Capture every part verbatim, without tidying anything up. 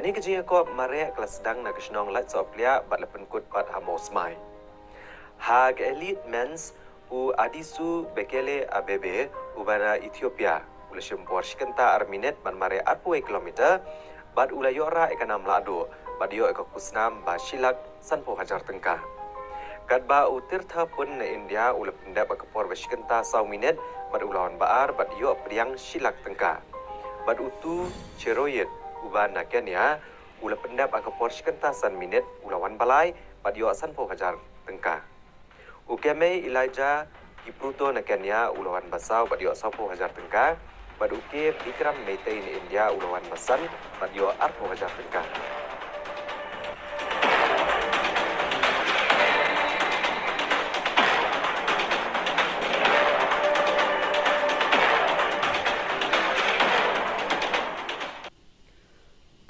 Kane ka jingïakop mareh ka la sdang na ka shnong Laitsohpliah bad la pynkut pat ha Mawsmai. Ha ka Elite Men's, u Adisu Bekele Abebe uba na Ethiopia u la shim por shi kynta ar minit ban mareh arphew kilometer bad u la ïoh rah ïa ka nam lahduh bad ïoh ïa ka khusnam ba shi lak sanphew hajar tyngka. Katba u Tirtha Pun na India u la pyndep ha ka por ba shi kynta saw minit bad u la wan ba ar bad ïoh pdiang shi lak tyngka. Bad u Tu Cheroyet uba na Kenya u la pyndep ha ka por shi kynta san minit, u la wan ba lai bad ïoh sanphew hajar tyngka. U Kemei Elijah Kipruto na Kenya u la wan ba saw bad ïoh sawphew hajar tyngka. Bad u K Bikram Meitei na India u la wan ba san bad ïoh arphew hajar tyngka.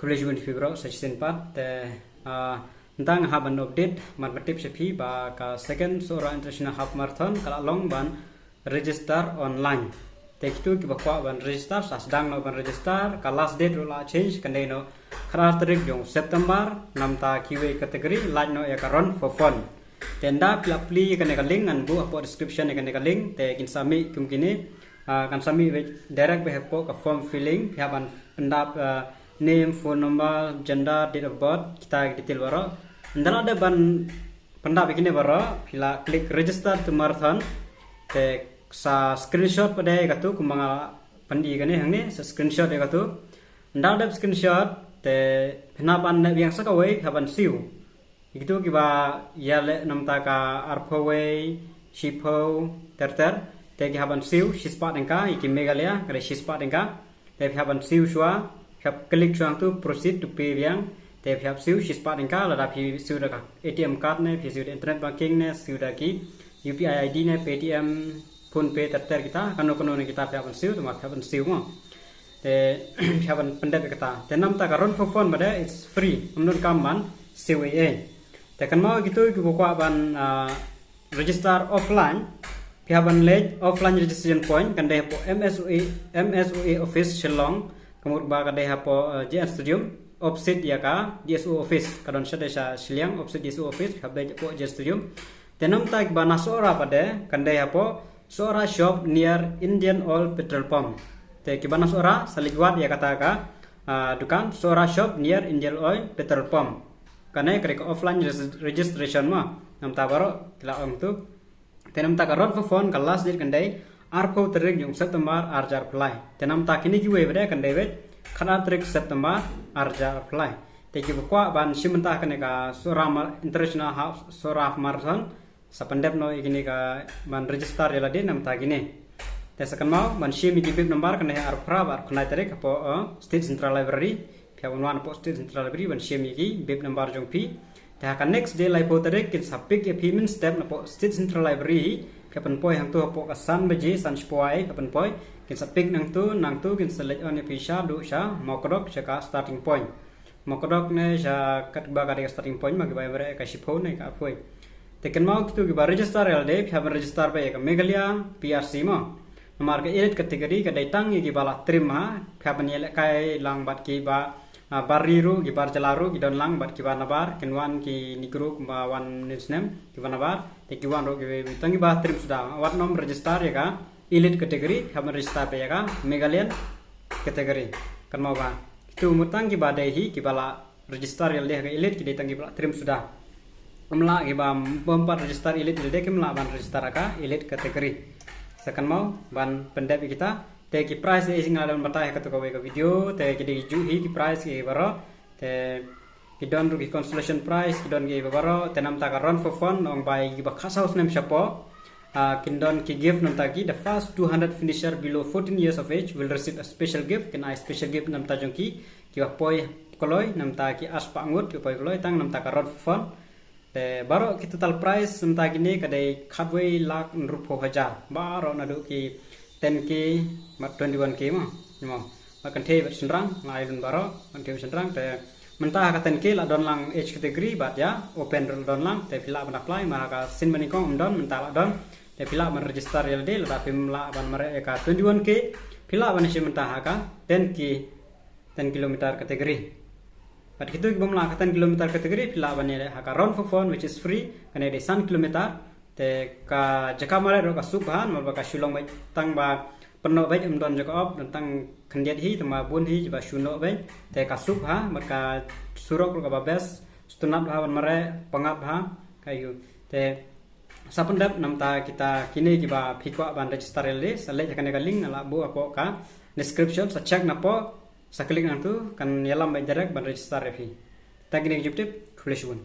Khublei shibun ïa phi baroh sa shisien pat te, ah, tang haba update, mar ba tip sha phi ba ka second Sohra International Half Marathon ka la long ban register online. Te kito kiba kwah ban register sa sdang noh ban register, ka last date ruh la change, kan dei noh khatar tarik jong September, namta kiwei category lait noh ïa ka run for fun. Te ynda phi la plie ïa kane ka link, ngan buh hapoh description ïa kane ka link, te kin sa mih kum kine, ah, kan sa mih direct beit hapoh ka form filling, phi hap ban pyndap, ah, name, phone number, gender, date of birth, kita ki detail baroh. Ynda la dep ban pyndap ïa kine baroh, phi la click register to marathon. Te sa screenshot pat ïa katu kumba nga pyni kane hangne, sa screenshot ïa katu. Ynda la dep screenshot, te phin hap ban leh biang sa kawei, phi hap ban siew. Kito kiba ïaleh namta ka arphew wei, shiphew, ter ter, te ki hap ban siew shispah tyngka, ïa ki Meghalaya ka dei shispah tyngka. Te phi hap ban siew shuwa, phi hap click shuwa hangtu proceed to pay biang. Te phi hap siew shispah tyngka, lada phi siew da ka A T M card ne, phi siew da internet banking ne, siew da ki U P I I D ne, Paytm, PhonePe, ter ter kita, kano kano ne kita phi hap ban siew, te ma phi hap ban siew mo. Te phi hap ban pyndep ïa kata. Te namta ka run for fun bad dei it's free, ym donkam ban siew ei ei. Te kynmaw kito kiba kwah ban, ah, register offline, phi hap ban leit offline registration point, kan dei hapoh M S O A, M S O A office Shillong, ka mut ba ka dei hapoh, eh, J N Stadium, opposite ïa ka D S O office, ka don shadei sha shiliang, opposite D S O office, phi hap leit hapoh J N Stadium. Te namta kiba na Sohra pat de, kan dei hapoh Sohra shop near Indian Oil petrol pump. Te kiba na Sohra sa leit wad ïa kata ka, ah, dukan Sohra shop near Indian Oil petrol pump. Kane ka dei ka offline regis-, registration mo. Namta baroh ki la ong tu. Te namta ka run for fun ka last date kan dei arphew tarik jong September arhajar arphew lai. Te namta kine kiwei pat de kan dei wei khatar tarik September arhajar arphew lai. Te kiba kwah ban shim bynta kane ka Sohra Mar-, International Half, Sohra Marathon, sa pyndep noh ïa kine ka ban register ïa lade namta kine. Te sa kynmaw ban shim ïa ki bib number kan dei ha arphew phra bad arphew khyndai tarik hapoh, eh, State Central Library. Phi hap ban wan hapoh State Central Library ban shim ïa ki bib number jong phi. Te ha ka next day laiphew tarik kin sa pick ïa phi mynstep napoh State Central Library. Phi hap ban poi hangtu hapoh ka san baje, san shiphew wei, phi hap ban poi. Kin sa pick nangtu, nangtu kin sa leit on ïa phi shaduh sha Mawkdok sha ka starting point. Mawkdok ne sha katba ka dei ka starting point ma kiba ïa mareh ka shiphew ne ka arphew. Te kynmaw kito kiba register ïa lade, phi hap ban register beit ïa ka Meghalaya P R C mo. Namar ka elite category ka dei tang ïa kiba la trim ha, phi hap ban ïalehkai lang bad kiba, ah, bar ri ruh, ki bar jylla ruh, ki don lang bad kiba nabar, kin wan ki Negro kumba wan mynne u snem, kiba nabar, te ki wan ruh ki tang kiba trim suda. Wat nym register ïa ka elite category, phi hap ban register beit ïa ka Meghalayan category. Kynmaw ba kito mut tang kiba dei hi kiba la register ïa lade ha ka elite, ki dei tang kiba la trim suda. Ym lah kiba bym pat register elite ïa lade, kim lah ban register ha ka elite category. Sa kynmaw ban pyndep ïa kita. Te ki prize te nga la dang batai ha kato kawei ka video, te ki dei juh hi ki prize ki baroh. Te ki don ruh ki consolation prize, ki don ki baroh. Te namta ka run for fun, ong ba ïa kiba khatsaw snem shapoh, ah, kin don ki gift namta ki, the first two hundred finisher below fourteen years of age will receive a special gift, kin ai special gift namta jong ki, kiba poi kloi, namta ki arspah ngut, kiba poi kloi, tang namta ka run for fun. Te baroh ki total prize namta kine ka dei khatwei lak hynriewphew hajar. Baroh naduh ki ten K bad twenty-one K mo. Mo. Bad kynthei bad shynrang, nga ai lun baroh, kynthei bad shynrang, te mynta ha ka ten K la don lang age category bad ïa open ruh la don lang, te phi lah ban apply, mar ha ka sien banyngkong ym don, mynta la don, te phi lah ban register ïa lade, lada phim lah ban mareh ïa ka twenty-one K, phi lah ban shim mynta ha ka ten K, ten kilometer category. Bad kito ki bym lah ha ka ten kilometer category phi lah ban ïaleh ha ka Run for Fun, which is free, kane dei san kilometer. Te ka jaka mareh ruh ka suk bha, namar ba ka shu long beit tang ba pynnoh beit, ym don jaka op, don tang khyndiat hi, tang ba bun hi ba shu noh beit. Te ka suk bha, bad ka surok ruh kaba best, sngewtynnat bha ban mareh, pyngngad bha, ka ïoh. Te sa pyndep namar ta kita kine kiba phi kwah ban register ïa lade, sa leit ha kane ka link nga la buh hapoh ka description, sa check napoh, sa click nangtu, kan ïalam beit direct ban register ïa phi. Tang kine ki jingtip, khublei shibun.